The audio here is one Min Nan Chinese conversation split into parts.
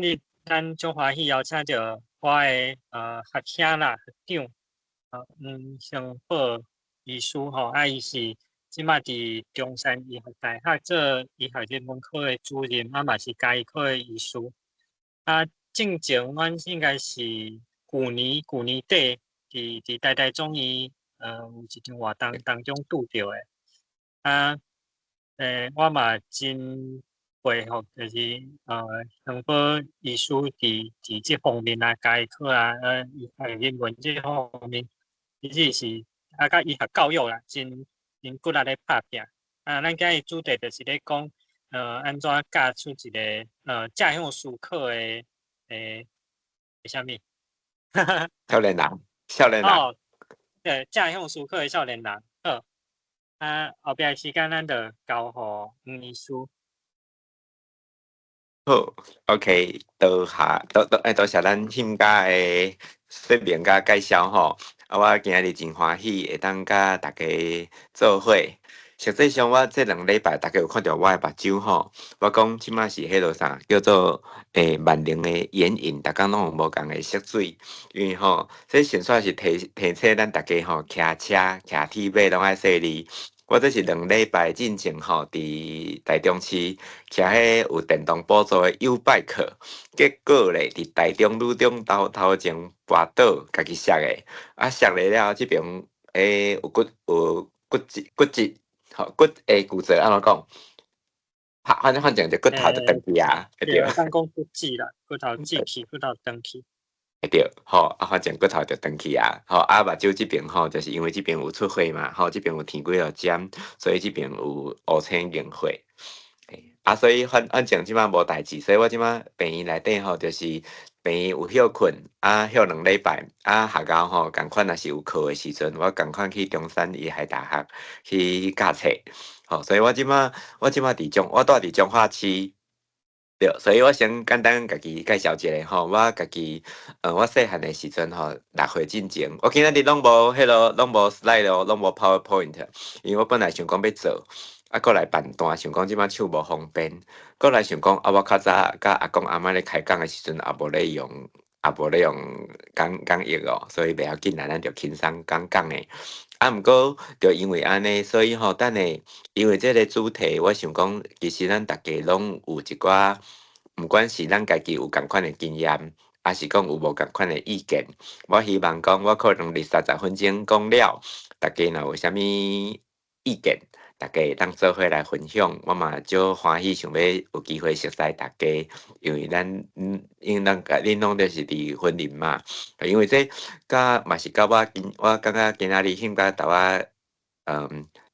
仔日咱足歡喜邀請著我的學兄啦，學長，黃興寶醫師吼，啊伊是這馬佇中山醫學大學做醫學人文科的主任，啊嘛是家醫科的醫師。啊，進前阮應該是舊年底，佇台大總院有一場活動當中拄著的。啊，我嘛真佩服，就是興寶醫師佇這方面啊，家醫科啊，醫學人文這方面，其實是啊，佮醫學教育啦，真真骨力咧拍拚。啊，咱今日主題就是咧講，按怎教出一個正向思考的啥物？少年人，少年人。哦，對，正向思考的少年人。好，啊，後壁時間咱就交予黃醫師。好，OK，多謝，多多，多謝咱興家的說明佮介紹吼。啊，我今日真歡喜會當佮大家做伙。實際上，我這2禮拜大家有看著我的目睭吼。我講這馬是彼落啥，叫做萬能的眼影，逐工攏用無仝的色水。因為吼，這純粹是提醒咱大家吼，騎車、騎鐵馬攏愛細膩。我這是2禮拜進前吼，佇台中市騎彼有電動輔助的 YouBike，結果咧，佇台中女中頭前跋倒，家己摔的。啊，摔了了，這邊有骨折，吼骨骨折按怎講？反正就骨頭就斷去啊，對。當講骨折啦，骨頭折去，骨頭斷去。對，吼，啊，反正骨頭就斷去啊，吼，啊，目睭這邊吼，就是因為這邊有出血嘛，吼，這邊有甜幾落針，所以這邊有烏青凝血。啊，所以反正這馬無代誌，所以我這馬病院內底吼，就是病院有歇睏，啊，歇2禮拜，啊，學校吼仝款若是有課的時陣，我仝款去中山醫學大學去教冊，吼，所以我這馬佇彰，我住佇彰化市。對，所以我先簡單家己介紹一下吼，我家己，我細漢的時陣吼，6歲進前，我今仔日攏無彼落，攏無 slide 咯，攏無 PowerPoint，因為我本來想講欲做，啊，過來辦單，想講這馬手無方便，過來想講，啊，我較早佮阿公阿嬤咧開講的時陣，也無咧用，也無咧用講譯哦，所以袂要緊啦，咱就輕鬆講講的。啊，毋過就因為按呢，所以吼，等下因為這个主題，我想講，其實咱逐家攏有一寡，毋管是咱家己有仝款的經驗，抑是講有無仝款的意見，我希望講，我可能20、30分鐘講了，逐家若有啥物意見，逐家會當做伙來分享，我嘛足歡喜，想欲有機會熟似逐家，因為咱，因為咱共恁攏就是佇雲林嘛，因為這佮嘛是佮我今，我感覺今仔日興家帶我，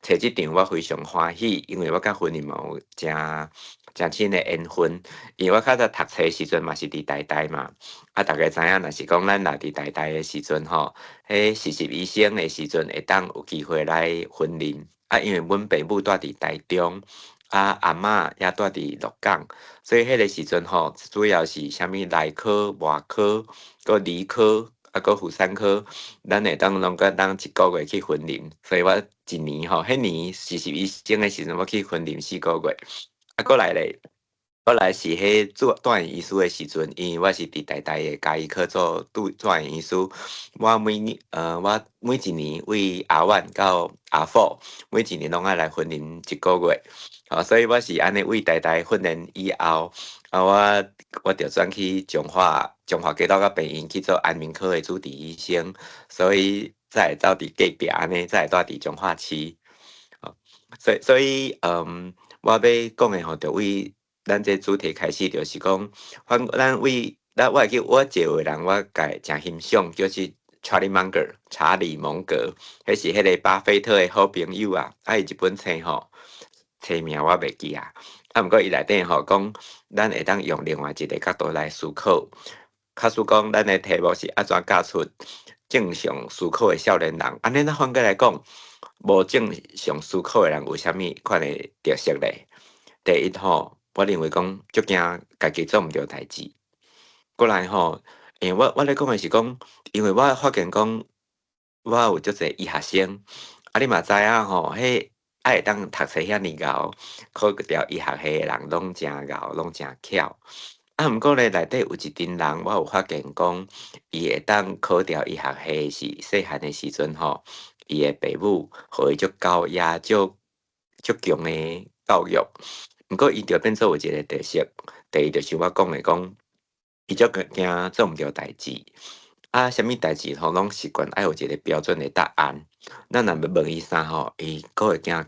揣這場我非常歡喜，因為我佮雲林嘛有誠誠親的緣分，因為我較早讀冊時陣嘛是佇台大嘛，啊，逐家知影，若是講咱若佇台大的時陣吼，彼實習醫生的時陣會當有機會來雲林。啊，因為阮爸母住佇台中，啊，阿嬤也住佇鹿港，所以彼个時陣吼，主要是啥物內科、外科、閣兒科，啊，閣婦產科，咱會當攏閣當一個月去雲林，所以我一年吼，彼年實習醫生的時陣，我去雲林4個月，啊，過來咧，過來是彼做住院醫師的時陣，因為我是佇台大的家醫科做住院醫師，我每一年為R1 到 R4，每一年攏愛來雲林一個月，吼，所以我是按呢為台大訓練以後，啊，我就轉去彰化，彰化街道佮病院去做安眠科的主治醫生，所以才會走佇隔壁按呢，才會住佇彰化市，吼，所以，我欲講的吼，就為咱這主題開始，就是講，反咱為咱我會記我一個人，我家誠欣賞，就是 Charlie Munger 查理蒙格，彼是彼個巴菲特的好朋友啊，啊，伊一本冊吼，冊名我袂記啊，啊，毋過伊內底吼講，咱會當用另外一個角度來思考，假使講咱的題目是按怎教出正常思考的少年人，按呢咱反過來講，無正常思考的人有啥物款的特色咧？第一吼，我認為講足驚家己做毋著代誌。過來吼，因為我咧講的是講，因為我發現講，我有足濟醫學生，啊，你嘛知影吼，彼愛會當讀冊遐爾𠢕，考著醫學系的人攏誠𠢕，攏誠巧。啊，毋過咧，內底有一陣人，我有發現講，伊會當考著醫學系是細漢的時陣吼，伊的爸母予伊足高壓、足足強的教育。毋過伊就變做有一個特色，第一就是我講的講，伊足驚做毋著代誌。啊，啥物代誌吼，攏習慣愛有一個標準的答案。咱若欲問伊啥吼，伊閣會驚，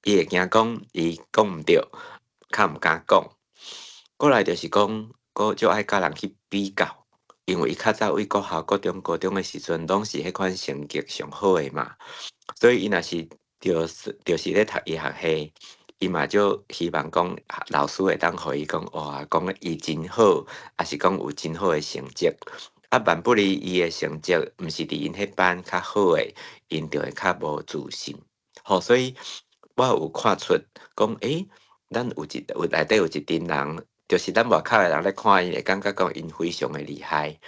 伊會驚講伊講毋著，較毋敢講。過來就是講，閣足愛佮人去比較，因為伊較早為國校、國中、高中的時陣，攏是彼款成績上好的嘛。所以伊若是就是咧讀醫學系，伊嘛足希望講老師會當予伊講，哇，講伊真好，抑是講有真好的成績。啊，萬不利伊的成績毋是佇𪜶彼班較好的，𪜶就會較無自信。吼，所以我有看出講，咱有一有內底有一陣人，就是咱外口的人咧看伊，會感覺講𪜶非常的厲害。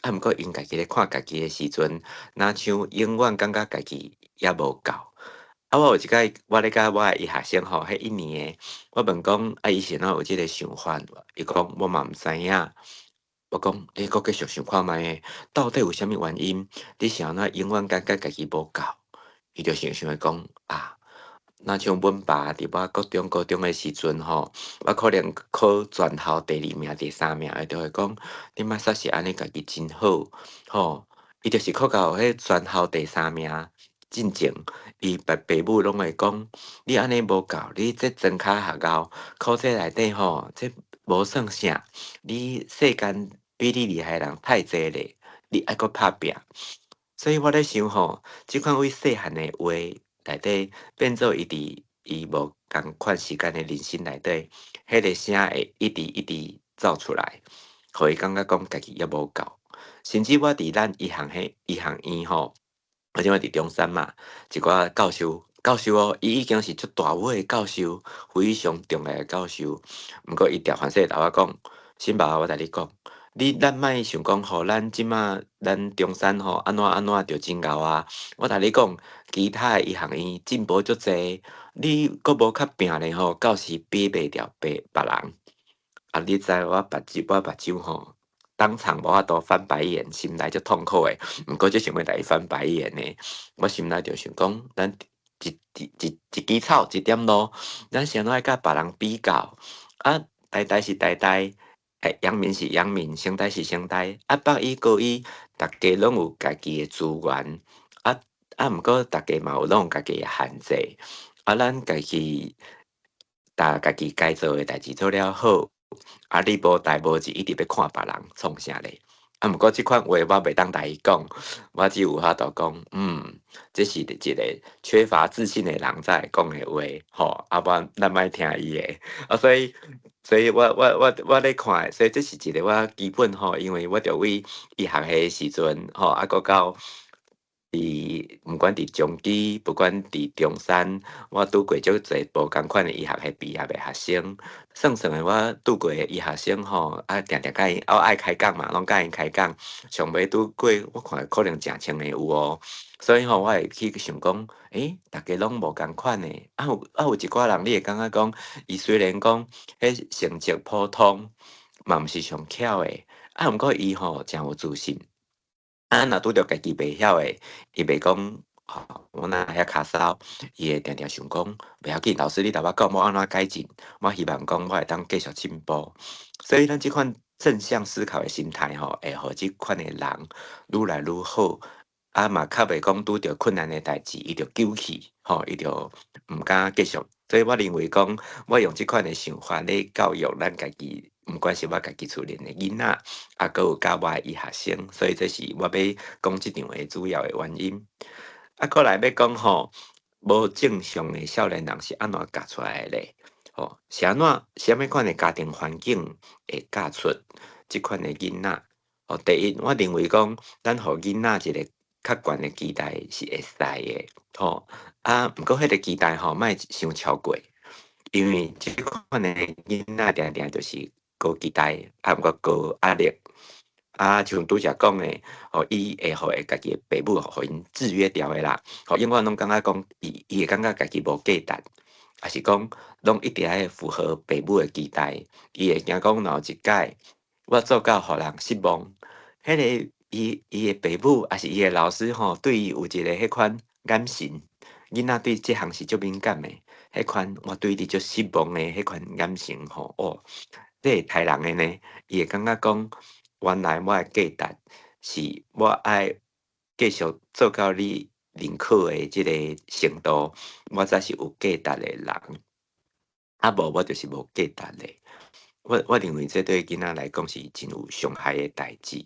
啊，毋過𪜶家己咧看家己的時陣，若像永遠感覺家己猶無夠。啊，我有一擺，我咧佮我的醫學生吼，彼一年的，我問講，啊，伊是按怎有這个想法？伊講我嘛毋知影。我講，你閣繼續想看覓下，到底有啥物原因？你是按怎永遠感覺家己無夠？伊就想想會講啊，若像阮爸佇我國中、高中的時陣吼，我可能考全校第二名、第三名，伊就會講，你莫煞是按呢，家己真好，吼。伊就是考到彼全校第三名進前，伊爸爸母攏會講，你按呢無夠，你這專科學校考這內底吼，這無算啥，你世間比你厲害的人太濟咧，你愛閣拍拚。所以我咧想吼，這款為細漢的話內底變做伊佇伊無仝款時間的人生內底，彼个聲會一直一直走出來，予伊感覺講家己猶無夠。甚至我佇咱醫學系醫學院吼，我這擺佇中山嘛，一寡教授，教授哦，伊已經是足大位的教授，非常重要的教授。毋過伊調反勢共我講，新爸，我共你講，你咱莫想講吼，咱這馬咱中山吼，按怎按怎就真𠢕啊！我共你講，其他的醫學院進步足濟，你閣無較拚咧吼，到時比袂著別別人。啊，你知我目睭吼，當場無法度翻白眼，心內足痛苦的。毋過這想欲共伊翻白眼呢，我心內就想講，咱一一一一枝草一點露，咱是按怎愛佮別人比較？啊，台大是台大，陽明是陽明，成大是成大，啊，北醫高醫，逐家攏有家己的資源，啊啊，毋過逐家嘛有攏有家己的限制，啊，咱家己逐家己該做的代誌做了好，啊，你無代無誌，一直欲看別人創啥咧？啊，毋過這款話我袂當共伊講，我只有法度講，這是一個缺乏自信的人才會講的話，吼，啊，我咱莫聽伊的，啊，所以我咧看，所以這是一個我基本吼，因為我著為醫學系的時陣，吼，啊，閣到佇毋管佇彰基，不管佇中山，我拄過足濟無仝款的醫學系畢業的學生，算算的我拄過的醫學生吼，啊，定定佮𪜶，我愛開講嘛，攏佮𪜶開講，上尾拄過，我看可能成千个有哦，所以吼，我會去想講，逐家攏無仝款的，啊有啊有一寡人，你會感覺講，伊雖然講彼成績普通，嘛毋是上巧的，啊，毋過伊吼誠有自信。啊，若拄著家己袂曉的，伊袂講，吼，我若遐跤梢，伊會定定想講，袂要緊，老師你共我講，我按怎改進，我希望講我會當繼續進步。所以咱這款正向思考的心態吼，會予這款的人愈來愈好。啊嘛較袂講拄著困難的代誌，伊就丟棄，吼，伊就毋敢繼續。所以我認為講，我用這款的想法咧教育咱家己，毋管是我家己厝裡的囡仔，啊，閣有教我的醫學生，所以這是我欲講這場的主要的原因。啊，過來欲講吼，無正常的少年人是按怎教出來的咧？吼，是按怎？啥物款的家庭環境會教出這款的囡仔？吼，第一，我認為講，咱予囡仔一個較懸的期待是會使的，吼。啊，毋過彼個期待吼，莫傷超過，因為這款的囡仔定定就是高期待，啊，毋過高壓力。啊，像拄才講的，吼，伊會予家己的爸母予𪜶制約掉的啦。吼，永遠攏感覺講，伊會感覺家己無價值，抑是講攏一定愛符合爸母的期待，伊會驚講若有一擺我做到予人失望，彼个伊伊的爸母抑是伊的老師吼，對伊有一個彼款眼神，囡仔對這項是足敏感的，彼款我對你足失望的彼款眼神吼，哦，這會刣人的呢，伊會感覺講，原來我的價值是我愛繼續做到你認可的這個程度，我才是有價值的人，啊無我就是無價值的。我認為這對囡仔來講是真有傷害的代誌。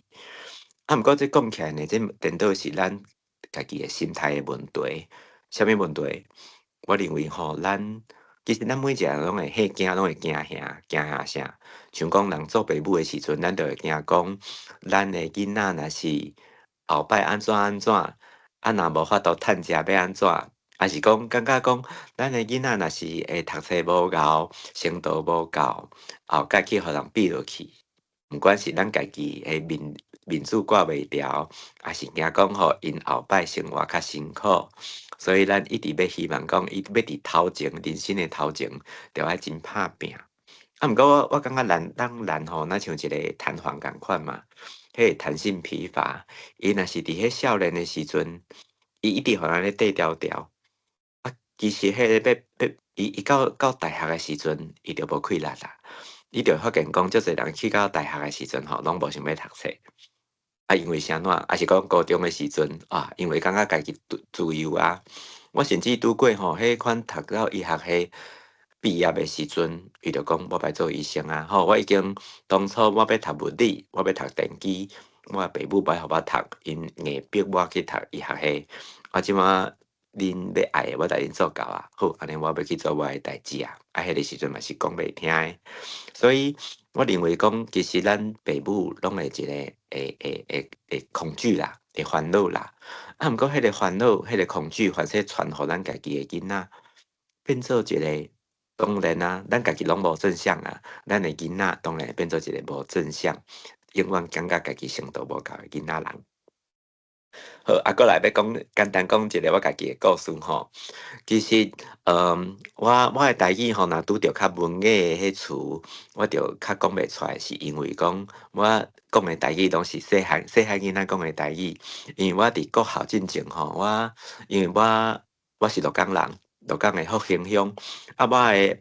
啊，毋過這講起來呢，這顛倒是咱家己的心態的問題。啥物問題？我認為吼，咱其實咱每一個人攏會嚇驚，攏會驚嚇，驚嚇啥？像講人做爸母的時陣，咱就會驚講，咱的囡仔若是後擺按怎按怎，啊若無法度趁食欲按怎？抑是講感覺講，咱的囡仔若是會讀冊無𠢕，程度無夠，後蓋去予人比落去，毋管是咱家己的面子掛袂牢，抑是驚講吼𪜶後擺生活較辛苦，所以咱一直欲希望講，伊欲佇頭前，人生的頭前，著愛真拍拚。啊，毋過我感覺咱人吼，若像一個彈簧仝款嘛，彼個彈性疲乏，伊若是佇彼少年的時陣，伊一直予人咧綴牢牢。啊，其實彼個欲欲，伊到大學的時陣，伊就無氣力啦。你就會發現講，足濟人去到大學的時陣吼，攏無想欲讀冊。啊，因為啥物？抑是講高中的時陣啊，因為感覺家己自由啊。我甚至拄過吼，彼款讀到醫學系畢業的時陣，伊就講我欲做醫生啊。吼，我已經當初我欲讀物理，我欲讀電機，我爸母無愛予我讀，𪜶硬逼我去讀醫學系。啊，這馬恁欲愛的，我共恁做到啊。好，按呢我欲去做我的代誌啊。啊，彼个時陣嘛是講袂聽的。所以我認為講，其實咱爸母攏會一個會恐懼啦，會煩惱啦。啊，毋過彼個煩惱、彼個恐懼，反正傳予咱家己的囡仔，變做一個當然啊，咱家己攏無正向啊，咱的囡仔當然會變做一個無正向，永遠感覺家己程度無夠的囡仔人。好，啊，過來欲講簡單講一個我家己的故事吼。其實，我的台語吼，若拄著較文雅的彼詞，我就較講袂出來，是因為講我講的台語攏是細漢囡仔講的台語。因為我佇國校進前吼，我因為我是鹿港人，鹿港的福興鄉，啊，我的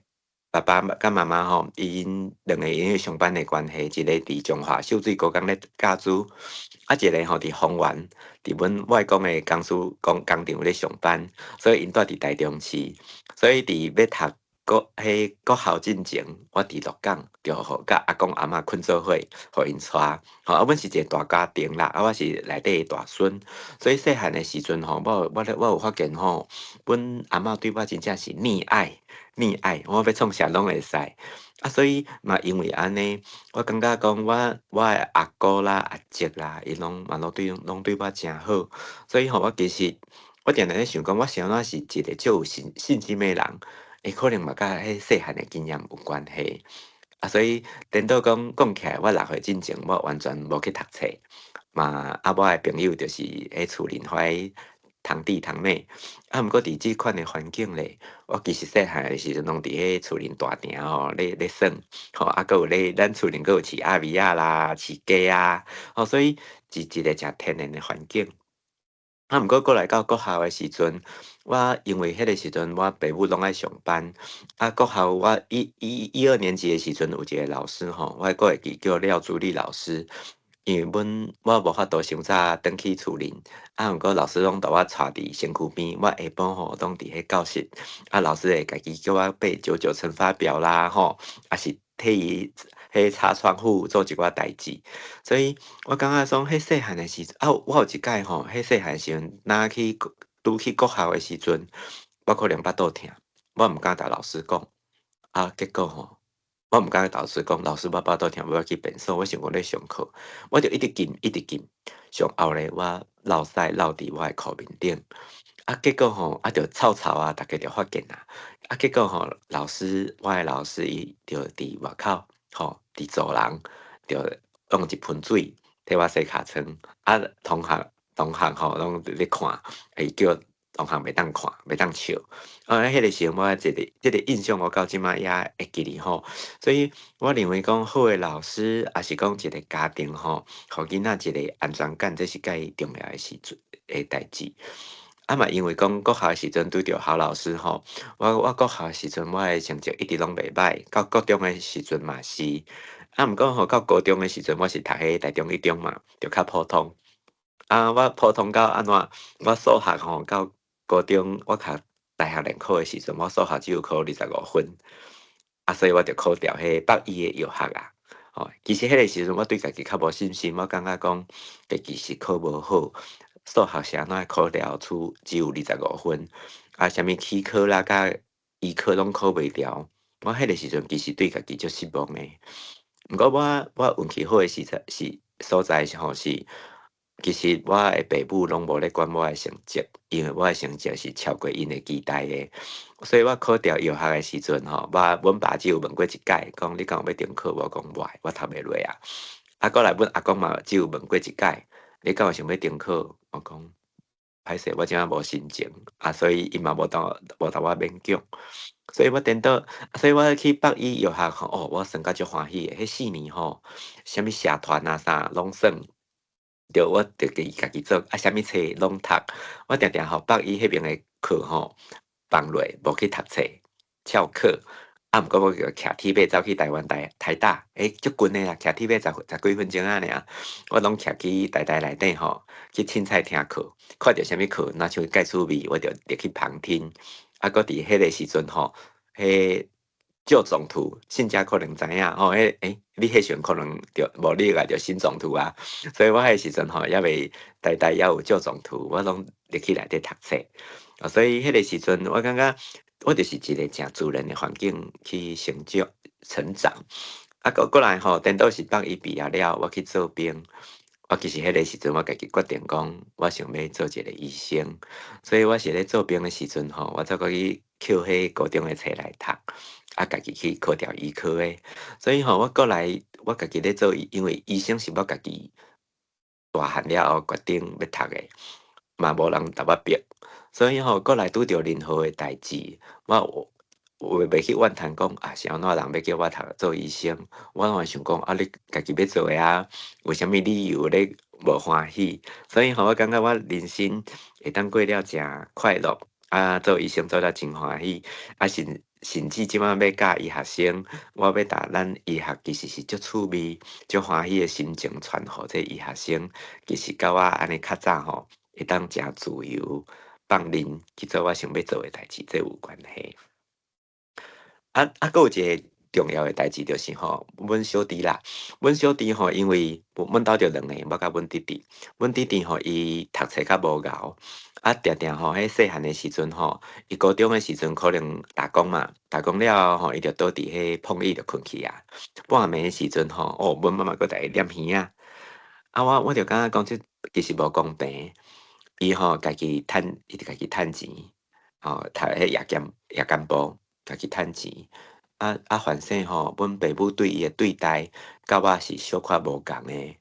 爸爸佮媽媽吼，𪜶兩个因為上班的關係，一個佇彰化秀水高工咧教書，啊，一個吼佇豐原，佇阮外公的公司工廠咧上班，所以𪜶住佇台中市，所以佇欲讀彼國校進前，我佇鹿港就予佮阿公阿嬤睏做伙，予𪜶帶，吼，啊，阮是一個大家庭啦，啊，我是內底的大孫，所以細漢的時陣吼，我有發現吼，阮阿嬤對我真正是溺愛。溺愛，我欲創啥攏會使，啊，所以嘛，因為按呢，我感覺講我的阿姑啦、阿叔啦，𪜶攏嘛攏對我誠好，所以吼，我其實我定定咧想講，我是按怎是一個足有信心的人，會可能嘛佮彼細漢的經驗有關係，啊，所以顛倒講講起來，我6歲進前我完全無去讀冊，嘛啊，我的朋友就是彼厝裡遐堂弟堂妹，啊，毋過佇這款的環境咧，我其實細漢的時陣攏佇彼厝裡大埕吼咧耍，吼啊，閣有咧咱厝裡閣有飼鴨米仔啦、飼雞啊，吼，所以是一個誠天然的環境。啊，毋過過來到國校的時陣，我因為彼个時陣我爸母攏愛上班，啊，國校我一二年級的時陣有一個老師吼，我閣會記叫廖朱麗老師。因為阮我無法度傷早轉去厝裡，啊，毋過老師攏共我帶佇身軀邊，我下晡吼攏佇彼教室，啊，老師會家己叫我背九九乘法表啦，吼，抑是替伊彼擦窗戶做一寡代誌，所以我感覺講彼細漢的時陣，啊，我有一擺吼，彼細漢時陣，若去拄去國校的時陣，我可能腹肚疼，我毋敢共老師講，啊，結果吼，我毋敢共老師講，老師我腹肚疼，我欲去便所，我想講咧上課，我就一直禁，一直禁，上後來我落屎落佇我的褲面頂，啊，結果吼，啊，就臭臭啊，逐家就發現啊，啊，結果吼，老師，我的老師伊就佇外口，吼，佇走廊，就用一盆水替我洗尻川，啊，同學吼攏佇咧看，伊叫同學袂當看，袂當笑。啊，彼个時陣我這個印象我到這馬也會記得吼。所以我認為講好的老師，抑是講一個家庭吼，予囡仔一個安全感，這是蓋重要的時陣的代誌。啊嘛，因為講國校的時陣拄著好老師吼，我國校的時陣我的成績一直攏袂䆀，到國中的時陣嘛是。啊，毋過吼到高中的時陣，我是讀彼台中一中嘛，就較普通。啊，我普通到按怎？我數學吼到高中，我讀大學聯考的時陣，我數學只有考25分。啊，所以我就考著彼北醫的藥學啊。吼，其實彼个時陣我對家己較無信心，我感覺講家己是考無好，數學是按怎會考了出只有二十五分？啊，啥物齒科啦、佮醫科攏考袂著。我彼个時陣其實對家己足失望的。毋過我運氣好的時陣是所在是吼是，其實我的爸母攏無咧管我的成績，因為我的成績是超過𪜶的期待的，所以我考著藥學的時陣吼，我阮爸只有問過一擺，講你敢有欲重考？我講無愛，我讀袂落啊。啊，過來阮阿公嘛只有問過一擺，你敢有想欲重考？我講歹勢，我這馬無心情，啊，所以伊嘛無當我勉強。所以我顛倒，所以我去北醫藥學吼，哦，我算甲足歡喜的。彼4年吼，啥物社團啊啥攏算，著我著家己做，啊，啥物冊攏讀。我定定吼北醫彼爿的課吼放落，無去讀冊，翹課。啊，毋過我就騎鐵馬走去台灣大台大，欸，足近的啦，騎鐵馬十幾分鐘仔爾。我攏騎去台大內底吼，去凊彩聽課，看著啥物課，若像蓋趣味，我就入去旁聽。啊，閣佇彼个時陣吼，彼舊總圖，信家可能知影吼，彼欸，你彼時陣可能著無你個著新總圖啊，所以我彼時陣吼，猶未台大猶有舊總圖，我攏入去內底讀冊。啊，所以彼個時陣，我感覺我就是一個誠自然的環境去成長成長。啊，閣來吼，顛倒是北醫畢業了，我去做兵。我其實彼個時陣，我家己決定講，我想欲做一個醫生，所以我是咧做兵的時陣吼，我才閣去抾彼高中的冊來讀，啊，家己去考著醫科的。所以吼，我過來，我家己咧做，因為醫生是我家己大漢了後決定欲讀的，嘛無人共我逼。所以吼，過來拄著任何的代誌，我有袂去怨嘆講啊，是按怎人欲叫我讀做醫生？我攏會想講啊，你家己欲做的啊，為啥物理由咧無歡喜？所以吼，我感覺我人生會當過了誠快樂，啊，做醫生做了真歡喜，啊，甚至這馬欲教醫學生，我欲共咱醫學其實是足趣味、足歡喜的心情傳予這醫學生，其實佮我按呢較早吼，會當誠自由放任去做我想欲做的代誌，這有關係。啊啊，閣有一個重要的代誌就是吼，阮小弟啦，阮小弟吼，因為阮兜就兩个，我佮阮弟弟，阮弟弟吼，伊讀冊較無𠢕，啊，定定吼，彼細漢的時陣吼，伊高中的時陣可能打工嘛，打工了後吼，伊就倒佇彼碰椅就睏去啊。半暝的時陣吼，哦，阮媽媽閣共伊念耳仔，啊，我就感覺講這其實無公平，伊吼家己趁，伊就家己趁錢，吼，讀彼夜間部。家己趁錢，啊啊，反正吼，阮爸母對伊的對待，佮我是小可無仝的，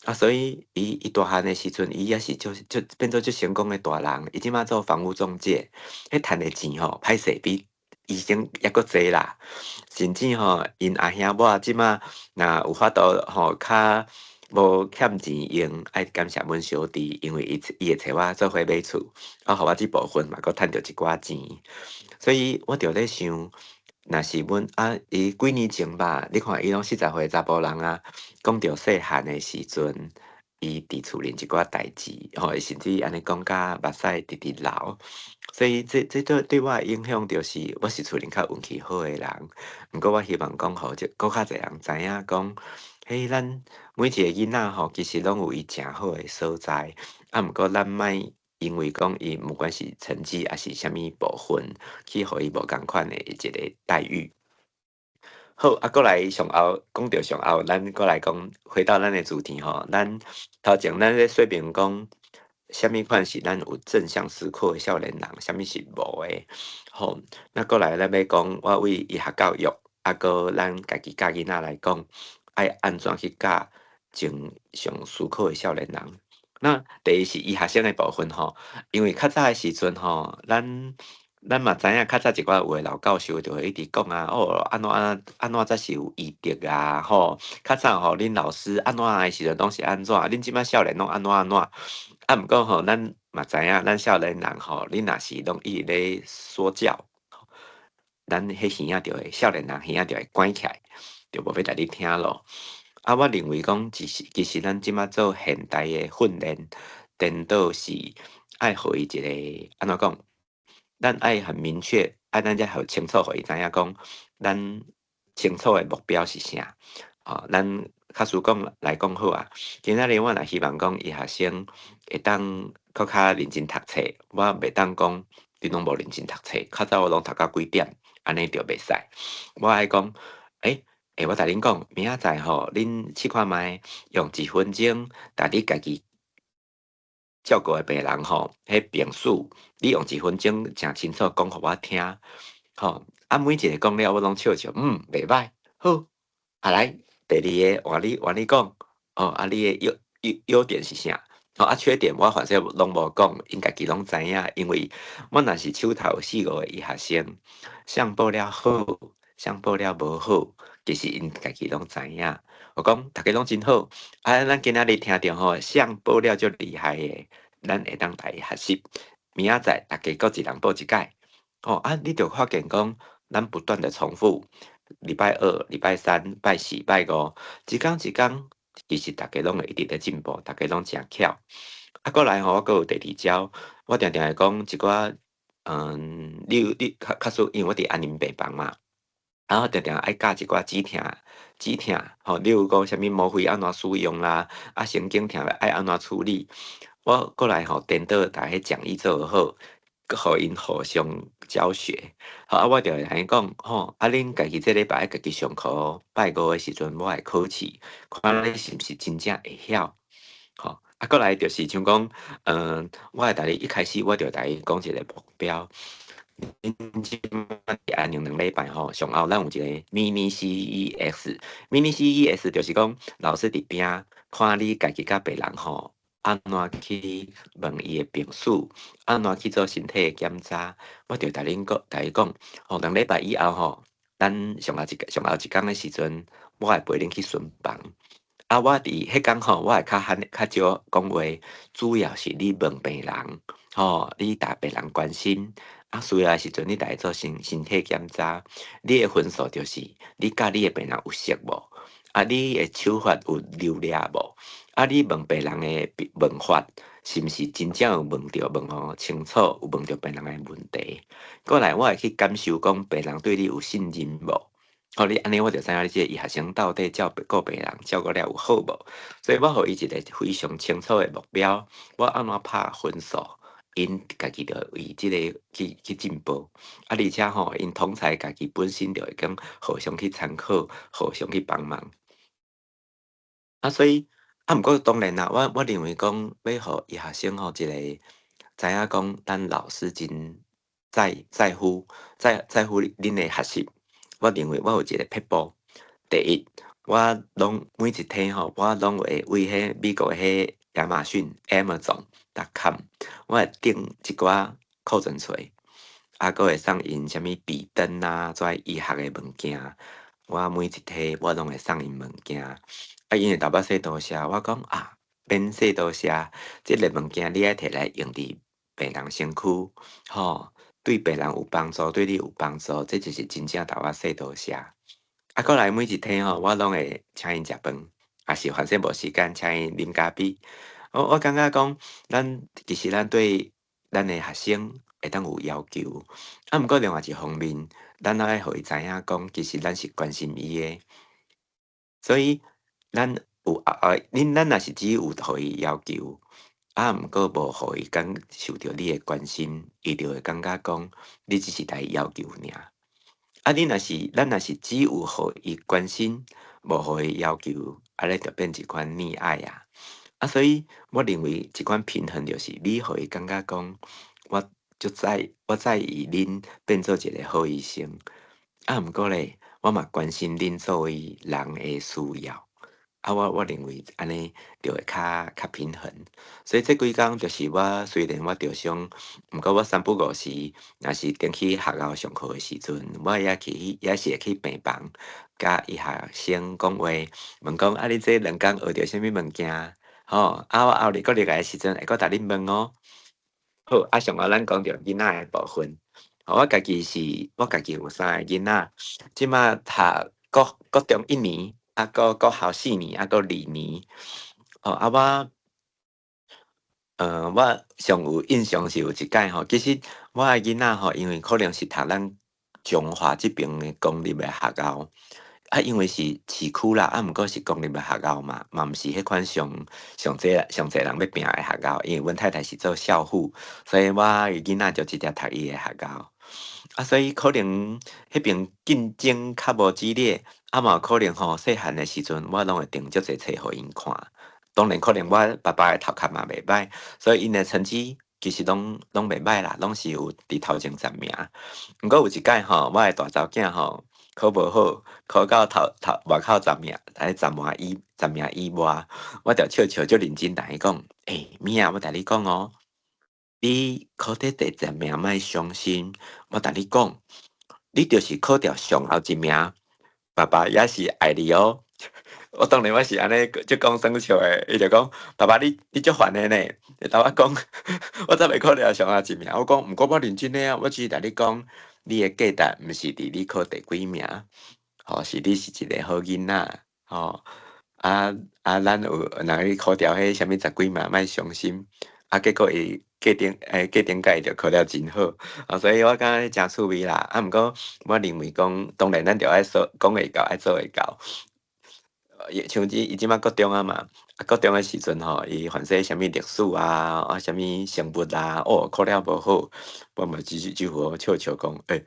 啊，所以伊大漢的時陣，伊也是足足變做足成功的大人。伊這馬做房屋中介，彼趁的錢吼，歹勢比醫生猶閣濟啦。甚至吼，𪜶阿兄某這馬若有法度吼，較無欠錢用，愛感謝阮小弟，因為伊會揣我做伙買厝，啊，予我這部分嘛，閣趁著一寡錢。所以我就咧想，若是阮啊，伊幾年前吧，你看伊攏40歲查埔人啊，講著細漢的時陣，伊佇厝裡一寡代誌，吼，甚至按呢講甲目屎直直流。所以這對我的影響就是，我是厝裡較運氣好的人。毋過我希望講，予這閣較濟人知影講，彼咱每一個囡仔吼，其實攏有伊誠好的所在。啊，毋過咱莫因為講伊毋管是成績抑是啥物部分，去予伊無仝款的一個待遇。好，啊，過來上後講著上後，咱過來講，回到咱的主題吼，咱頭前咱咧說明講，啥物款是咱有正向思考的少年人，啥物是無的。好，那過來咱欲講，我為醫學教育，啊，閣咱家己教囡仔來講，愛按怎去教正向思考的少年人。那第一是醫學生的部分吼，因為較早的時陣吼，咱嘛知影較早一寡有的老教授就會一直講啊，哦，按怎按按怎才是有醫德啊，吼，較早吼，恁老師按怎的時陣攏是按怎，恁這擺少年攏按怎按怎。啊，毋過吼，咱嘛知影，咱少年人吼，恁若是攏一直咧說教，咱彼耳仔就會少年人耳仔就會關起來，就無欲共你聽咯。啊，我認為講，其實咱這擺做現代的訓練，顛倒是愛予伊一個按怎講？咱愛很明確，愛咱才予清楚，予伊知影講，咱清楚的目標是啥？哦，咱假使講來講好啊，今仔日我若希望講醫學生會當閣較認真讀冊，我袂當講你攏無認真讀冊，較早我攏讀到幾點，按呢就袂使。我愛講，欸，我共恁講，明仔載吼，恁試看覓，用一分鐘，共你家己照顧的病人吼，彼病史，你用一分鐘誠清楚講予我聽，吼，啊，每一个講了，我攏笑笑，嗯，袂䆀，好，啊來，第二个換你換你講，哦，啊，你的優點是啥？哦，啊，缺點我反正攏無講，𪜶家己攏知影，因為我若是手頭有四五個醫學生，誰報了好，誰報了無好，其實𪜶家己攏知影。我講逐家攏真好，啊，咱今仔日聽著吼，誰報了足厲害的，咱會當來學習。明仔載逐家閣一人報一擺，吼，啊，你就發現講，咱不斷的重複，禮拜二、禮拜三、拜四、拜五，一工一工，其實逐家攏會一直咧進步，逐家攏誠巧。啊，過來吼，我閣有第二招，我定定會講一寡，你較較少，因為我佇安寧病房嘛，啊，我定定愛教一寡止痛止痛，吼，例如講啥物嗎啡按怎使用啦，啊，神經痛愛按怎處理。我過來吼，顛倒共彼講義做好，閣予𪜶互相教學。好，啊，我就會共𪜶講，吼，啊，恁家己這禮拜愛家己上課，拜五的時陣我會考試，看你是毋是真正會曉。吼，啊，過來就是像講，我會共你一開始我就共伊講一個目標。恁這擺安寧2禮拜吼，上後咱有一個 mini CES，mini CES 就是講老師佇邊看你家己佮別人吼，按怎去問伊的病史，按怎去做身體的檢查，我就共恁講，共伊講，吼，2禮拜以後吼，咱上後一工的時陣，我會陪恁去巡房。啊，我佇彼工吼，我會較罕較少講話，主要是你問病人，吼，你共病人關心。啊，需要的時陣，你來做身體檢查，你的分數就是你佮你的病人有熟無？啊，你的手法有流利無？啊，你問病人的問法是毋是真正有問著問予清楚，有問著病人的問題？過來，我會去感受講病人對你有信任無？吼，你按呢我就知影你這個醫學生到底照顧病人照顧了有好無？所以我予伊一個非常清楚的目標，我按怎拍分數，𪜶家己就為這個去進步。啊，而且吼，𪜶同儕家己本身就會講互相去參考，互相去幫忙。啊，所以啊，毋過當然啦，我認為講欲予醫學生吼一個知影講，咱老師真在乎恁的學習。我認為我有一個撇步。第一，我攏每一天吼，我攏會為彼美國彼亞馬遜 Amazon.com，我會訂一寡庫存冊，啊，閣會送𪜶啥物筆電啊，這醫學的物件。我每一天我攏會送𪜶物件。啊，𪜶會頭擺說多謝，我講啊，免說多謝，這个物件你愛提來用佇病人身軀，吼，對病人有幫助，對你有幫助，這就是真正共我說多謝。啊，過來每一天吼，我攏會請𪜶食飯，抑是反正無時間請𪜶啉咖啡。我感覺講，咱其實咱對咱的學生會當有要求，啊，毋過另外一方面，咱愛予伊知影講，其實咱是關心伊的，所以咱有啊，恁咱若是只有予伊要求，啊，毋過無予伊感受著你的關心，伊就會感覺講你只是來要求爾。啊，你若是咱若是只有予伊關心，無予伊要求，按呢就變一款溺愛啊。啊，所以我認為這款平衡就是你予伊感覺講，我在意恁變做一個好醫生，啊，毋過咧，我嘛關心恁作為人的需要。啊，我認為按呢就會較平衡。所以這幾工就是我雖然我著傷，毋過我三不五時，若是轉去學校上課的時陣，我也去也是會去病房，佮醫學生講話，問講啊，你這兩工學著啥物物件？吼，啊，我後日閣入來的時陣會閣共恁問哦。好，啊，上後咱講著囡仔的部分，我家己有三个囡仔，這馬讀國中一年，啊，閣國校四年，啊，閣二年。哦，啊，我上有印象是有一擺吼，其實我的囡仔吼，因為可能是讀咱彰化這爿的公立的學校，啊，因為是市區啦，啊，毋過是公立的學校嘛，嘛毋是彼款上上濟上濟人欲拼的學校。因為阮太太是做校輔，所以我的囡仔就直接讀伊的學校。啊，所以可能彼爿競爭較無激烈，啊嘛有可能吼，細漢的時陣我攏會訂足濟冊予𪜶看。當然可能我爸爸的頭殼嘛袂䆀，所以𪜶的成績其實攏袂䆀啦，攏是有佇頭前十名。毋過有一擺吼，我的大查某囝吼考無好，考到頭外口十名，還十名以外，我就笑笑足認真共伊講：欸，米仔，我共你講哦，你考佇第十名莫傷心，我共你講，你就是考著上後一名，爸爸也是愛你哦。我當然我是按呢就講耍笑的，伊就講：爸爸你足煩的呢，伊共我講，我才袂考著上後一名。我講毋過我認真的啊，我只是共你講，你的價值毋是佇你考第幾名，吼，是你是一個好囡仔，吼。啊啊，咱有若你考著彼啥物十幾名，莫傷心。啊，結果伊過頂擺就考了真好，啊，所以我感覺誠趣味啦。啊，毋過我認為講，當然咱著愛說講會到，愛做會到。像伊這馬國中啊嘛，啊國中的時陣吼，伊凡勢啥物歷史啊，啊啥物生物啊，哦考了無好，我嘛只好笑笑講，欸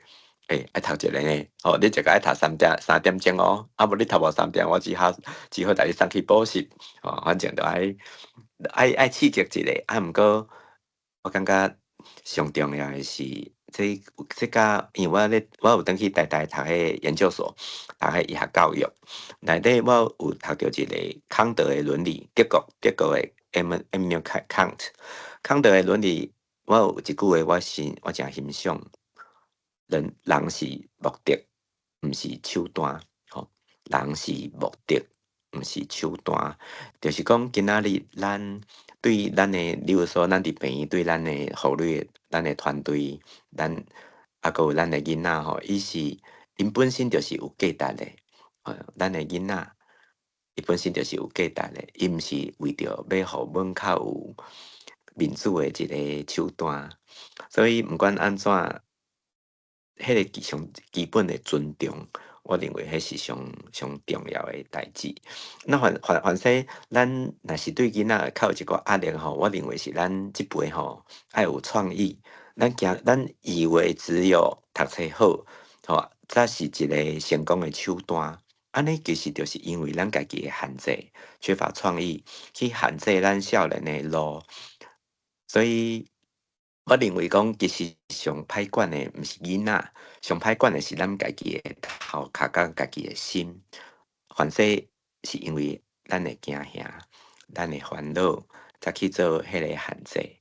欸，愛讀一个呢，哦，你一個愛讀3點鐘哦，啊無你讀無三點，我只好共你送去補習，哦，反正著愛刺激一下，啊毋過我感覺上重要的是，這佮因為我咧，我有轉去台大讀彼個研究所，讀彼醫學教育，內底我有讀著一個康德的倫理，德國的 Immanuel Kant，康德的倫理，我有一句話我誠欣賞，人是目的，毋是手段，吼，人是目的，毋是手段，就是講今仔日咱對咱的，例如說咱佇病院對咱的護理，咱的團隊，咱啊閣有咱的囡仔吼，伊是𪜶本身就是有價值的，咱的囡仔，伊本身就是有價值的，伊毋是為著欲予阮較有面子的一個手段，所以毋管按怎，彼個上基本的尊重，我認為彼是上上重要的代誌。那凡勢，咱若是對囡仔較有一個壓力吼，我認為是咱這輩吼愛有創意。咱驚，咱以為只有讀冊好，吼，才是一個成功的手段。按呢其實就是因為咱家己的限制，缺乏創意，去限制咱少年的路。所以，我認為講，其實上歹管的毋是囡仔，上歹管的是咱家己的頭殼佮家己的心。凡勢是因為咱的驚嚇，咱的煩惱，才去做彼個限制。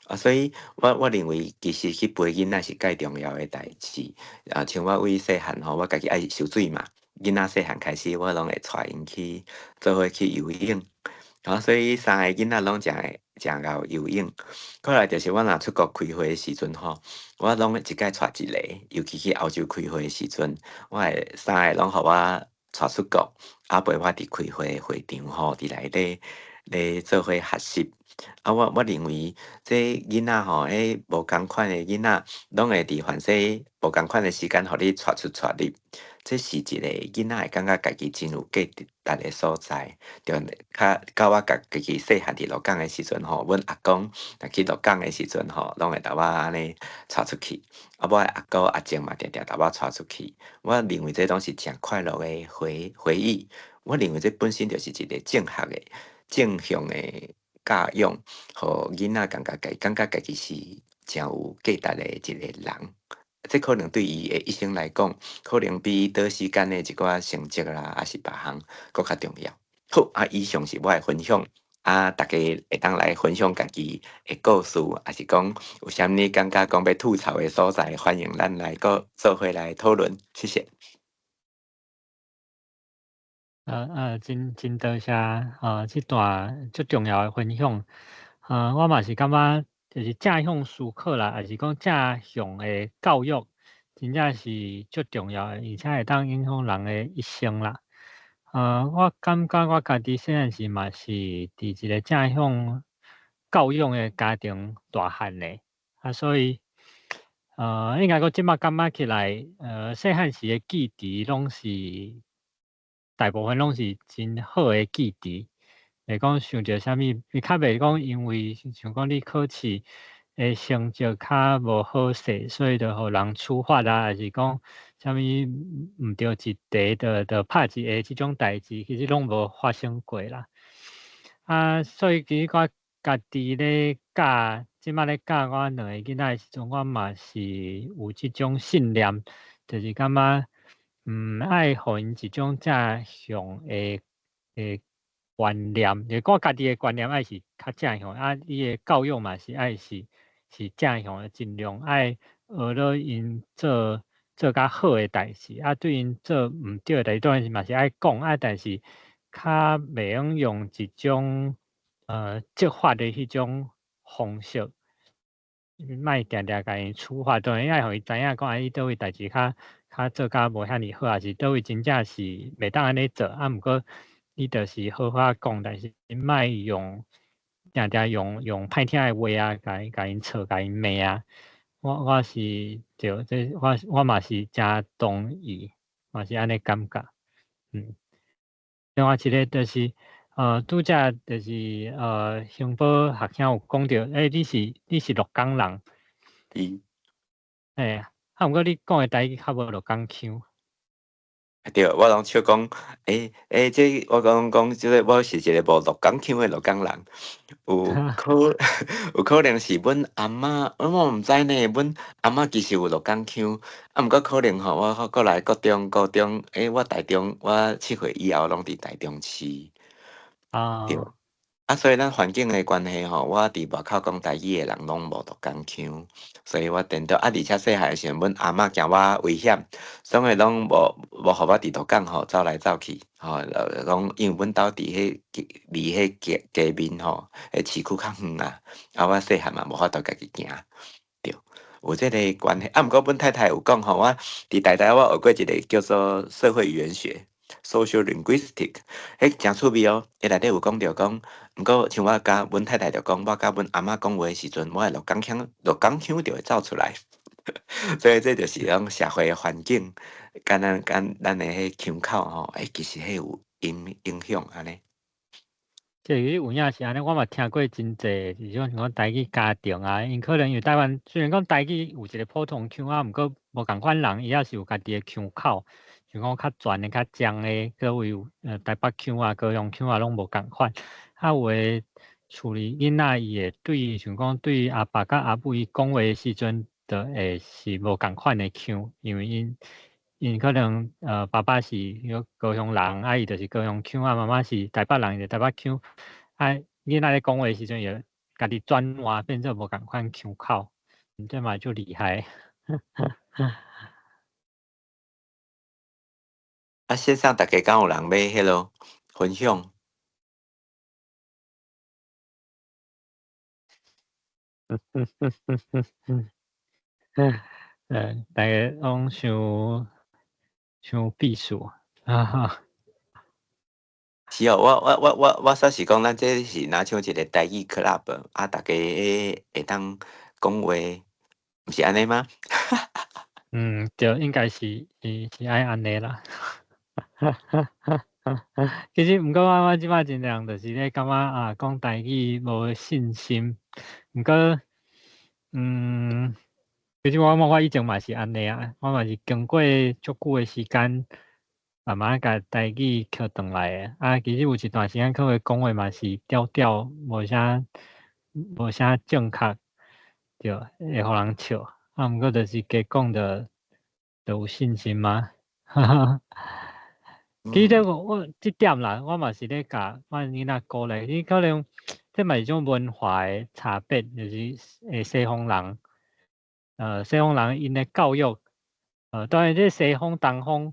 啊，所以我認為其實去陪囡仔是蓋重要的代誌。啊，像我為細漢吼，我家己愛泅水嘛，囡仔細漢開始，我攏會帶𪜶去做伙去游泳。啊，所以三个囡仔攏誠會誠𠢕游泳。過來就是我若出國開會的時陣吼，我攏會一擺帶一个，尤其去歐洲開會的時陣，我會三个攏予我帶出國，啊陪我佇開會會場吼，佇內底咧做伙學習。啊，我認為這囡仔吼，彼無仝款的囡仔，攏會佇凡勢無仝款的時間，予你帶出帶入，這是一個囡仔會感覺家己真有價值的所在。就較到我家己細漢佇鹿港的時陣吼，阮阿公若去鹿港的時陣吼，攏會共我按呢帶出去。啊，我的阿姑阿叔嘛，定定共我帶出去。我認為這攏是誠快樂的回憶。我認為這本身就是一個正確的、正向的教養，予囡仔感覺家己是誠有價值的一個人。這可能對伊的一生來講，可能比短時間的一寡成績啦，抑是別項閣較重要。好，啊，以上是我的分享，啊，大家會當來分享家己的故事，抑是講有啥物感覺講欲吐槽的所在，歡迎咱來閣做伙來討論，謝謝。真多謝這段足重要的分享。我嘛是感覺就是正向思考啦，抑是講正向的教育，真正是足重要的，而且會當影響人的一生啦。我感覺我家己細漢時嘛是佇一個正向教養的家庭大漢的，啊，所以應該講這擺感覺起來，細漢時的記憶攏是大部分攏是真好的記憶，袂講想著啥物，伊較袂講因為像講你考試的成績較無好勢，所以就予人處罰啊，抑是講啥物毋著一題就拍一下這種代誌，其實攏無發生過啦。啊，所以其實我家己咧教，這擺咧教我兩个囡仔的時陣，我嘛是有這種信念，就是感覺愛予𪜶一種正向的觀念，就是我家己的觀念愛是較正向，啊，你的教育嘛是愛是正向的，盡量愛學落𪜶做較好的代誌，啊，對𪜶做毋對的代誌，當然是嘛是愛講，啊，但是較袂用用一種責罰的彼種方式，莫定定共𪜶處罰，當然愛予伊知影講，啊，你佗位代誌較做甲無遐爾好，抑是佗位真正是袂當按呢做，啊，毋過你就是好好講，但是莫用定定用歹聽的話啊，共𪜶吵，共𪜶罵啊。我是對，這我嘛是誠同意，嘛是按呢感覺。另外一個就是，拄才就是興寶學兄有講著，欸，你是鹿港人。是。嘿，啊，毋過你講的台語較無鹿港腔。對，我攏笑講，欸欸，這我講講，這個我是一個無鹿港腔的鹿港人，有可能是阮阿嬤，我毋知呢，阮阿嬤其實有鹿港腔，啊，毋過可能吼，我過來國中、高中，欸，我台中，我7歲以後攏佇台中市。對，啊，所以咱環境的關係吼，我佇外口講台語的人攏無鹿港腔，所以我顛倒啊，而且細漢的時陣，阮阿嬤驚我危險，所以攏無予我佇鹿港吼走來走去，吼，講因為阮兜佇彼離彼街面吼，彼市區較遠啊，啊，我細漢嘛無法度家己行，對，有這個關係。啊，毋過阮太太有講吼，我佇台大我學過一個叫做社會語言學（social linguistic），彼誠趣味哦。伊內底有講著講，毋過像我佮阮太太就講，我佮阮阿嬤講話的時陣，我的鹿港腔就會走出來。所以這就是講社會的環境，佮咱的彼腔口吼，欸，其實彼有影響按呢。這個有影是按呢，我嘛聽過真濟，就是講像講台語家庭啊，𪜶可能因為台灣雖然講台語有一個普通腔啊，毋過無仝款人，伊也是有家己的腔口，像講較旋的、較漳的，閣有台北腔啊、高雄腔啊，攏無仝款。啊，有的厝裡囡仔伊會對像講對阿爸佮阿母伊講話的時陣，就會是無仝款的腔，因為𪜶可能爸爸是高雄人，啊伊就是高雄腔，啊媽媽是台北人，伊就台北腔。啊，囡仔咧講話的時陣，伊會家己轉換，變做無仝款腔口，這嘛足厲害。啊，線上大家敢有人欲彼囉分享？大家攏傷傷避暑，哈哈。是哦，我煞是講，咱這是若像一個台語 club，啊，大家會當講話，毋是按呢嗎？嗯，對，應該是愛按呢啦。其實毋過我這擺真濟人就是咧感覺啊，講台語無信心。毋過，其實我以前嘛是按呢啊，我嘛是經過足久的時間，慢慢共台語抾轉來的。啊，其實有一段時間可能講話嘛是調調，無啥正確，對，會予人笑。啊，毋過就是加講就有信心嘛。其實我這點啦，我嘛是咧共阮囡仔鼓勵，你可能這嘛是一種文化的差別，就是西方人，西方人𪜶的教育，當然這西方東方，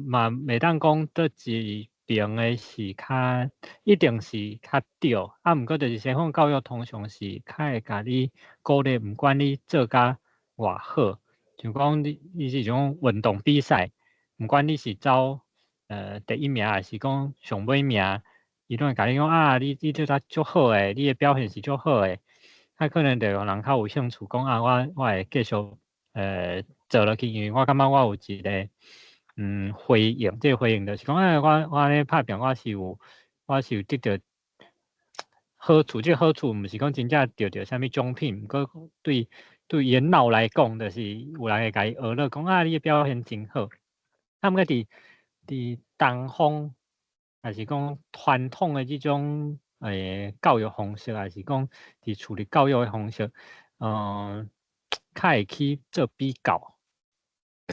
嘛袂當講佗一爿的是較一定是較對，啊，毋過就是西方教育通常是較會共你鼓勵，毋管你做甲偌好，像講你是一種運動比賽，毋管你是走第一名，還是講上尾名，伊攏會共你講啊，你做甲足好的，你的表現是足好的，啊，可能就予人較有興趣講啊，我會繼續做落去，因為我感覺我有一個回應，這個回應就是講，欸，我咧拍拚，我是有得著好處，這個好處毋是講真正得著啥物獎品，毋過對伊的腦來講，就是有人會共伊學樂，講啊，你的表現真好。啊，毋過佇東方，抑是講傳統的這種教育方式，抑是講佇處理教育的方式，較會去做比較。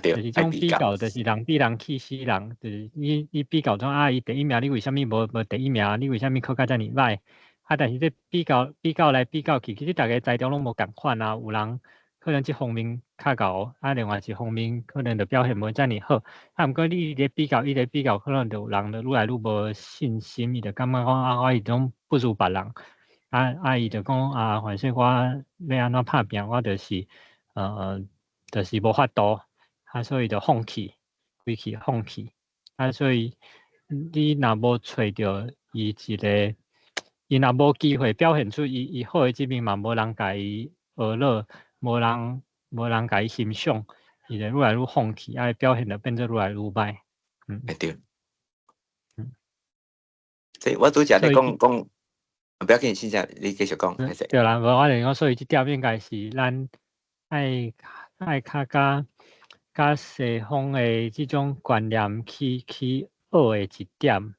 就是這種比較，就是人比人氣死人，就是你比較講啊，伊第一名，你為啥物無第一名？你為啥物考甲遮爾䆀？啊，但是這比較比較來比較去，其實逐家才調攏無仝款啊。有人可能這方面較𠢕，啊，另外一方面可能就表現無遮爾好。啊，毋過你一直比較，一直比較，可能就有人就愈來愈無信心，伊就感覺講啊，我彼種不如別人。啊啊，伊就講啊，反正我欲按怎拍拚，我就是無法度。啊，所以就放棄，規氣放棄。啊，所以你若無揣著伊一個，伊若無機會表現出伊好的這面，嘛無人共伊學樂，無人共伊欣賞，伊就愈來愈放棄，啊，表現就變做愈來愈䆀。嗯，會對。所以我拄才咧講講，不要緊，先生，你繼續講。對啦，無我就講，所以這點應該是咱愛較佮西方的這種觀念去學的一點，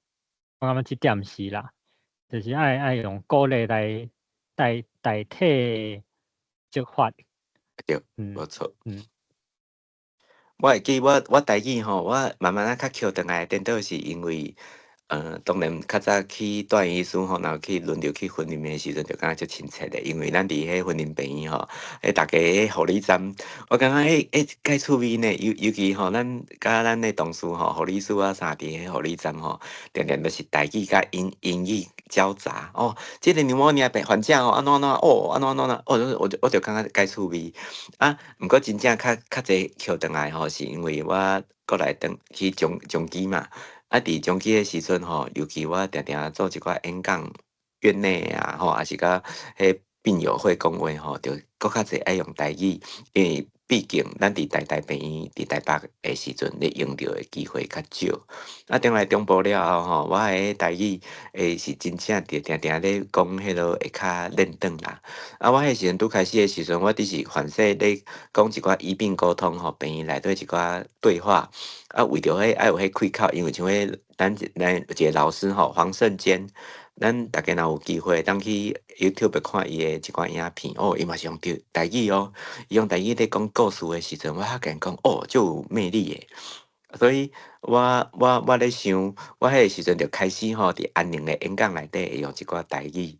我感覺這點是啦，就是愛用鼓勵來代替責罰。對，無錯。我會記我台語吼，我慢慢仔較抾轉來，顛倒是因為，當然較早去住院醫師吼，若去輪流去雲林的時陣，就感覺足親切的，因為咱佇彼雲林病院吼，彼逐家彼護理站，我感覺彼彼介趣味呢，尤其吼，咱佮咱的同事吼，護理師啊啥佇彼護理站吼，定定都是台語佮英語交雜哦。這個 pneumonia 病患者吼，按怎按怎哦，按怎按怎哦，我就感覺介趣味。啊，毋過真正較濟抾轉來吼，是因為我過來轉去長期嘛。啊，佇長期的時陣吼，尤其我定定做一寡演講，院內啊吼，抑是佮彼病友會講話吼，就閣較濟愛用台語，因為畢竟咱佇台大病院佇台北的時陣，咧用著的機會較少。啊，轉來中部了後吼，我的台語是真正佇定定咧講彼落會較練轉啦。啊，我彼時陣拄開始的時陣，我只是凡勢咧講一寡醫病溝通吼，病院內底一寡對話。啊，為著彼愛有彼開口，因為像彼咱有一個老師吼，黃勝堅，咱逐家若有機會當去 YouTube 看伊的一寡影片，哦，伊嘛是用著台語哦，伊用台語咧講故事的時陣，我發現講哦，足有魅力的。所以我咧想，我彼個時陣就開始吼，佇安寧的演講內底會用一寡台語。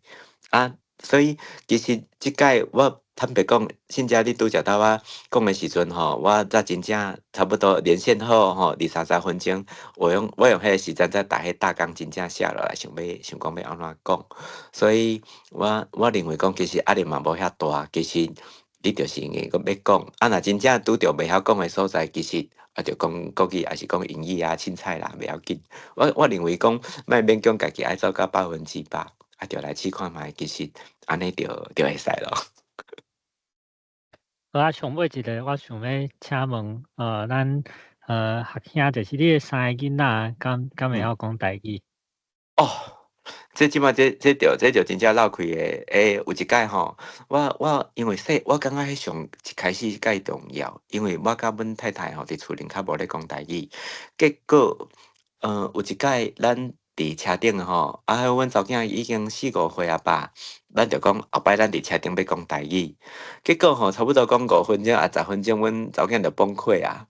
啊，所以其實這擺我坦白講，信姐你拄則頭仔講的時陣吼，我才真正差不多連線好吼，二三十分鐘，我用彼個時間才逐彼大綱真正寫落來，想講欲按怎講。所以我認為講其實壓力嘛無遐大，其實你就是硬閣欲講，啊，若真正拄著袂曉講的所在，其實啊，就講國語，抑是講英語啊，凊彩啦，袂要緊。我認為講莫勉強家己愛做到100%，啊，就來試看覓，其實按呢就會使咯。好啊，上尾一個，我想欲請問，咱學兄就是你的三个囡仔，敢會曉講台語？哦，這這擺這就真正鬧開的。欸，有一擺吼，我因為細，我感覺彼上一開始介重要，因為我佮阮太太吼佇厝裡較無咧講台語，結果，有一擺咱佇車頂吼，啊，阮查某囝已經四五歲啊吧，咱就講後擺咱佇車頂欲講台語，結果吼差不多講5分鐘抑10分鐘，阮查某囝就崩潰啊。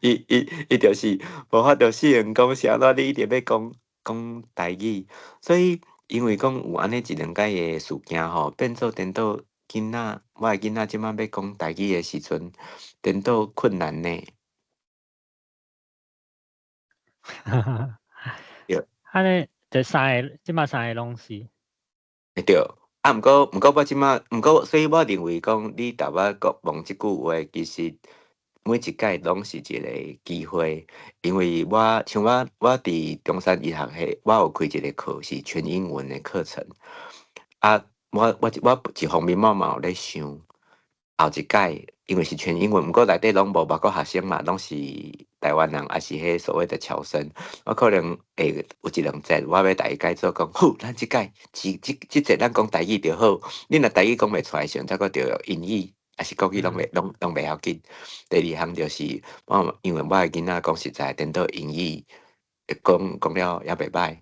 伊就是無法度適應講啥物，你一定欲講講台語，所以因為講有按呢一兩擺的事件吼，變做顛倒囡仔，我的囡仔這擺欲講台語的時陣，顛倒困難呢。對。按呢，就三个，這擺三个攏是。會對，啊，毋過我這擺，毋過，所以我認為講，你逐擺講問這句話，其實每一擺攏是一個機會，因為我像我佇中山醫學系，我有開一個課是全英文的課程，啊，我一方面我嘛有咧想，後一擺因為是全英文，毋過內底攏無外國學生嘛，攏是台灣人，抑是彼所謂的僑生，我可能會有一兩節，我欲共伊改做講，好，咱這擺這這這節咱講台語就好，你若台語講袂出來時陣，才閣著英語，抑是國語攏袂攏攏袂要緊。第二項就是我因為我的囡仔講實在，顛倒英語講講了猶袂䆀，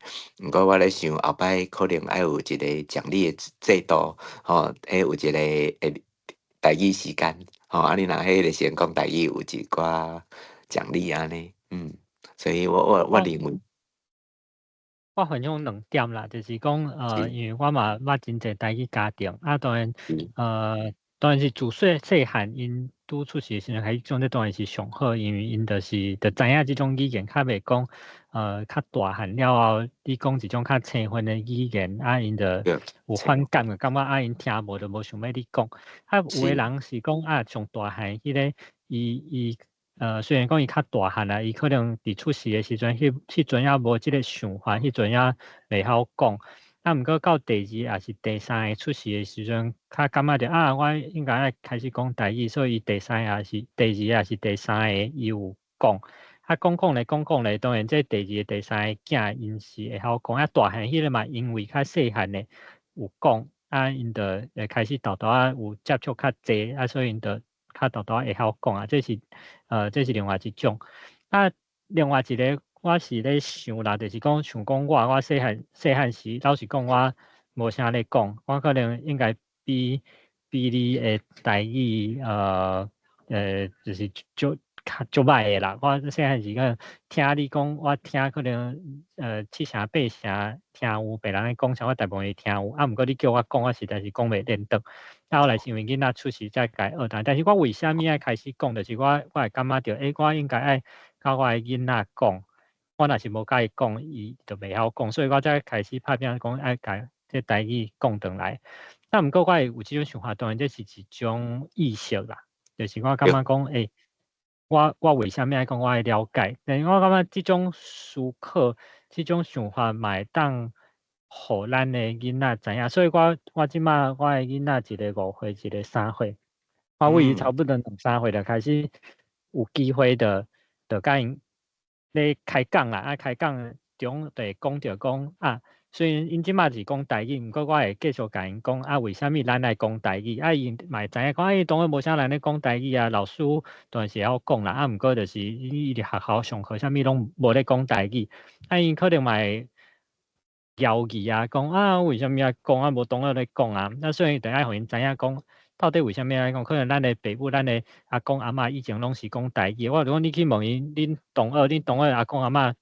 毋過我咧想後擺可能愛有一個獎勵的制度，吼，彼有一個會台語時間，吼，啊，你若彼個時陣講台語有一寡獎勵按呢，所以我認為我分享兩點啦，就是講，因為我嘛捌真濟台語家庭，啊，當然，當然是自細細漢𪜶拄出世的時陣開始講，這當然是上好，因為𪜶就是就知影這種語言，較袂講，較大漢了後，你講一種較生分的語言，啊，𪜶就有反感，就感覺啊，𪜶聽無就無想欲你講。啊，有的人是講啊，上大漢彼个，伊伊，雖然講伊較大漢啊，伊可能佇出世的時陣，彼陣猶無這个想法，彼陣猶袂曉講。啊，毋過到第二抑是第三个出世的時陣，較感覺著啊，我應該愛開始講台語，所以伊第三个抑是第二個抑是第三個，伊有講。啊，講講咧，講講咧，當然這第二个、第三个囝𪜶是會曉講，啊，大漢彼个嘛，因為較細漢的有講，啊，𪜶就會開始沓沓仔有接觸較濟，啊，所以𪜶就較沓沓仔會曉講啊，這是另外一種。啊，另外一個我是咧想啦，就是講像講我細漢細漢時，老實講我無啥咧講，我可能應該比你的台語，就是足較足䆀的啦。我細漢時可能聽你講，我聽可能七成八成聽有，別人咧講啥，我大部分會聽有。啊，毋過你叫我講，我實在是講袂輪轉。啊，後來是因為囡仔出世才共學，但是我為啥物愛開始講，就是我會感覺著，欸，我應該愛佮我的囡仔講。我若是無共伊講，伊就袂曉講，所以我才開始拍拚講愛共這台語講轉來。啊，毋過我會有這種想法，當然這是一種意識啦，就是我感覺講，欸，我為啥物愛講我愛了解？但是我感覺這種思考、這種想法嘛會當予咱的囡仔知影，所以我這擺我的囡仔一个5歲，一个3歲，我為伊差不多兩三歲就開始有機會就共𪜶咧開講啦，啊開講中就會講著講啊，雖然𪜶這擺是講台語，毋過我會繼續共𪜶講啊，為啥物咱愛講台語？啊，𪜶嘛會知影講，啊，伊當然無啥人咧講台語啊，老師當然是會曉講啦，啊，毋過就是伊佇學校上課啥物攏無咧講台語，啊，𪜶可能嘛會猶疑啊，講啊，為啥物愛講啊，無當然咧講啊，啊，所以就愛予𪜶知影講，到底為啥物愛講？可能咱的爸母、咱的阿公阿嬤以前攏是講台語。我如果你去問伊，恁同學阿公阿嬤，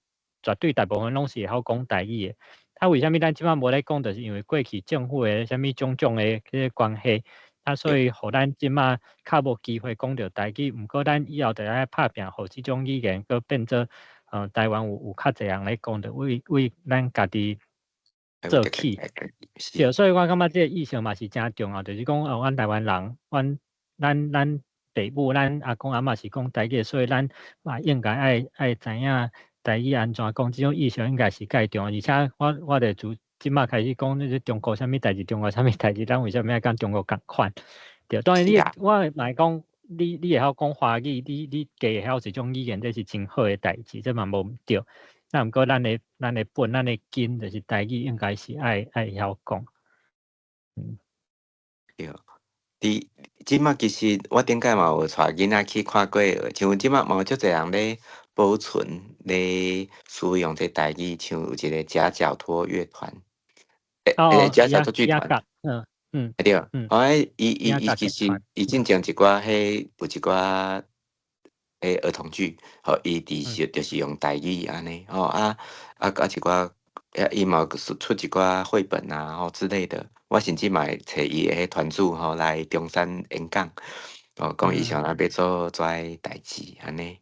絕對大部分攏是會曉講台語的。啊，為啥物咱這擺無咧講？就是因為過去政府的啥物種種的這个關係，啊，所以予咱這擺較無機會講著台語。毋過咱以後就愛拍拚，予這種語言閣變做，台灣有較濟人咧講，著為為咱家己做起。對，所以我感覺這个意識嘛是誠重要，就是講，哦，阮台灣人，阮咱咱爸母、咱阿公阿嬤是講台語，所以咱嘛應該愛知影台語按怎講，這種意識應該是蓋重要。而且我著自這擺開始講，那個中國啥物代誌，中國啥物代誌，咱為啥物愛佮中國仝款？對，當然你我嘛會講，你會曉講華語，你加會曉這種語言，這是真好的代誌，這嘛無毋對。啊，毋過咱的本、咱的根，就是台語，應該是愛會曉講。對，佇這擺其實我頂擺嘛有帶囡仔去看過，像這擺嘛有足濟人咧保存、咧使用這台語，像有一個夾腳拖樂團，欸，夾腳拖劇團，對，哦，伊其實伊進前一寡彼有一寡彼兒童劇，吼，伊佇是就是用台語按呢，吼啊啊啊一寡，伊嘛有出一寡繪本啊吼之類的，我甚至嘛會揣伊的彼團組吼來中山演講，哦，講伊想欲做這代誌按呢。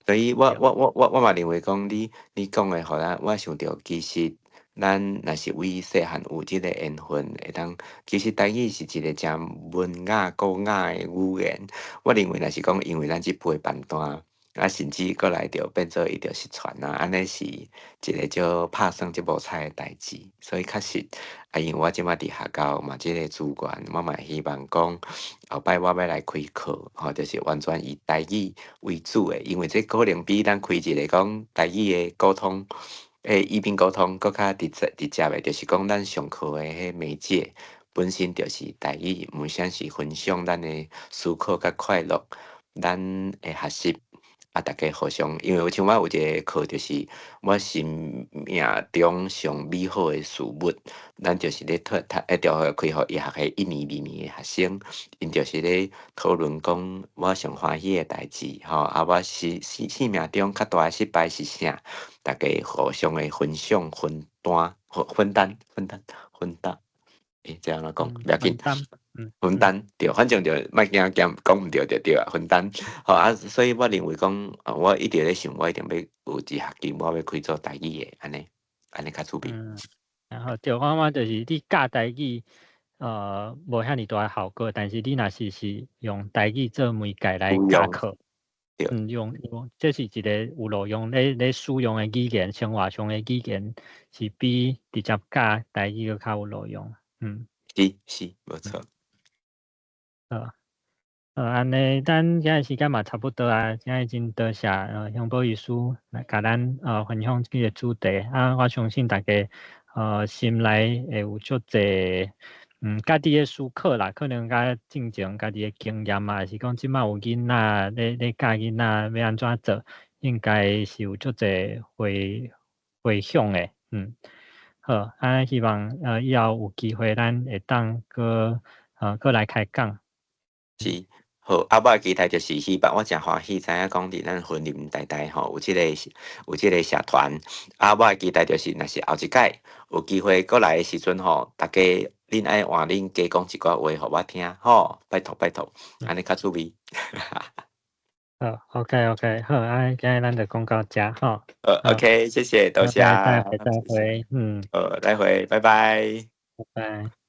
所以我嘛認為講你講的，予咱我想著其實咱若是為細漢有這個緣分，會當其實台語是一個誠文雅古雅的語言。我認為若是講因為咱這輩辦單，啊，甚至閣來著變做伊著失傳啊，按呢是一個足拍算足無彩的代誌。所以確實，啊，因為我這擺佇學校嘛，這個資源，我嘛希望講後擺我欲來開課，吼，就是完全以台語為主的，因為這可能比咱開一個講台語的溝通，語音溝通閣較直接直接的，就是講咱上課的彼媒介本身就是台語，毋啥是分享咱的思考佮快樂，咱的學習。啊！大家互相，因為像我有一個課，就是我生命中上美好的事物，咱就是咧討讀，一條開予醫學系一年、二年的學生，𪜶就是咧討論講我上歡喜的代誌，吼啊！我生命中較大的失敗是啥？大家互相的分享、分擔、分擔、分擔、分擔，欸，這按怎講？袂要緊。分擔對，反正就莫驚驚講毋對就對啊，分擔。吼啊，所以我認為講，我一直咧想，我一定欲有一學期，我欲開做台語的，按呢，按呢較趣味。嗯，然後對，我感覺就是你教台語，無遐爾大的效果，但是你若是用台語做媒介來教課，用用，這是一個有路用咧使用的語言，生活上的語言，是比直接教台語閣較有路用。嗯。是是，無錯。好，好，按呢，咱今日時間嘛差不多啊，今日真多謝香寶醫師來共咱分享這個主題啊，我相信大家心內會有足濟家己的思考啦，可能佮進前家己的經驗啊，還是講這擺有囡仔咧教囡仔欲按怎做，應該是有足濟回響的，嗯，好，啊，希望以後有機會咱會當閣來開講。是，好，啊，我的期待就是希望我誠歡喜知影講佇咱雲林台大吼有這個社團，啊，我的期待就是，若是後一擺有機會閣來的時陣吼，大家恁愛換恁加講一寡話予我聽，吼，拜託拜託，按呢較趣味。好，OK OK，好，啊，今日咱就講到遮吼。好，OK，謝謝，多謝。再會再會，嗯。好，再會，拜拜。拜拜。